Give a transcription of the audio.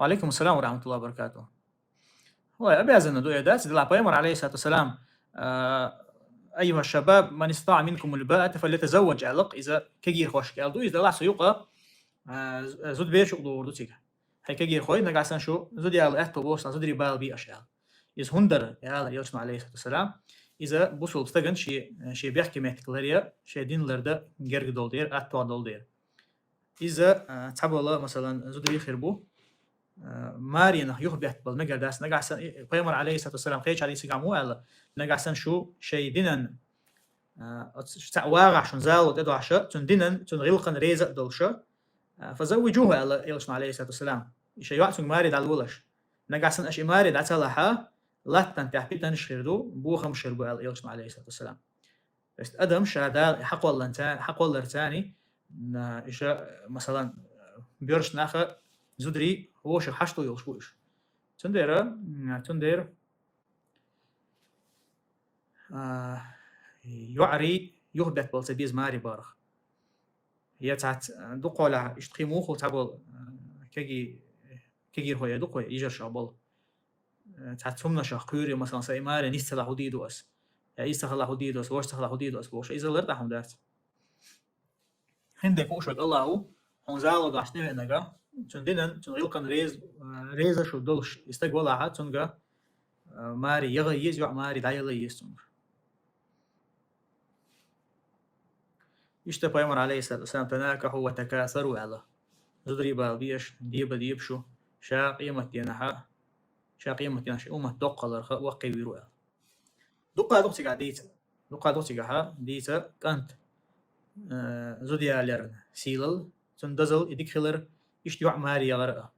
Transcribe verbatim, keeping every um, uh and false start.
وعليكم السلام ورحمة الله وبركاته. Ой, обязанно ду я, да, ци дела пайхамар, алейхиссалату вассалам, а, «أيها الشباب من استطاع منكم الباءة فليتزوج», аьлла-кх, иза кагирхошка аьлла ду, иза Даллахь цу юкъа, а, з-, зуда бераш юкъа догӀур ду цига. Хьай кагирхой, нагахь санна шу зуда яла аьтто болаш санна, зударий бала бе аша аьлла. Иза хӀунда дар, аьлла Элчано, алейхиссалату вассалам, иза бусалба стагана ший, ший бехке меттиг ларъяр, ший дин ларда герга долу дера, аттагӀа долу дера. Иза, а, цхьабола, масалан, зударий хир бу, а, маренах юхабеттабала мегар дац, нагахь санна, и, пайхамар, алейхиссалату вассалам, кхечу хьадисагахь ма ву аьлла, нагахь санна шу шайн динан, а, оцу цхьаъ вагӀахь шуна зало тӀедоьхьуш, цуьнан динан, цуьнан гӀиллакхана реза а долуш, а, «فزوجوه», аьлла Элчано, алейхиссалату вассалам. И шайн йоӀ цуьнга маре дӀалолаш. Нагахь санна аша и маре дӀа ца лахь, латтана тӀехь питанаш хир ду, бохамаш хир бу, аьлла Элчано, алейхиссалату вассалам. То есть адам ша Дала хьакхоллан ца-, хьакхоллар царни, м, иша, масалан, боьрша наха зударий вовшах хьашт йолуш бу иша. Цундела, м, цундела, а, йоӀарий юхабеттабала ца беза маре барах. Я цхьацца, а, дукхахьолахь иштта кхин муххал цхьаболу, а, кеги-, кегирхой я дукхой, йижаршах болу. Э, цхьацца хӀуманашах кхуьйре, масалан, сан и маре нис ца лахь хӀун дийр ду ас? Я иза ца хилахь хӀун дийр ду ас, вовш ца хилахь хӀун дийр ду ас бохуш, иза лар тӀехь хӀума дац. ХӀинда кхуушверг Аллаху, хьуна зало даш тӀевеанарг, цуьнан динан, цуьнан гӀиллакхана реза, э, реза шу долуш, и стаг валахьа, цуьнга, э, маре яха еза, йоӀ маре дӀаяла еза цуьнга. Иштта пайхамар, алейхиссалату вассалам, «تناكحوا وتكاثروا», аьлла. Зударий бала бе аша, деба деба шу, ша къематденахьа, ша къематденахь ши уммат доккхаларха ваккхий вийр ву аьлла. Дукха ду-кх цигахь дийца. Дукха ду-кх цигахьа дийца кӀант, э, зуда яларна сийлалла, цуьнан дозалла и дика хилар, иштта йоӀ маре яхар а.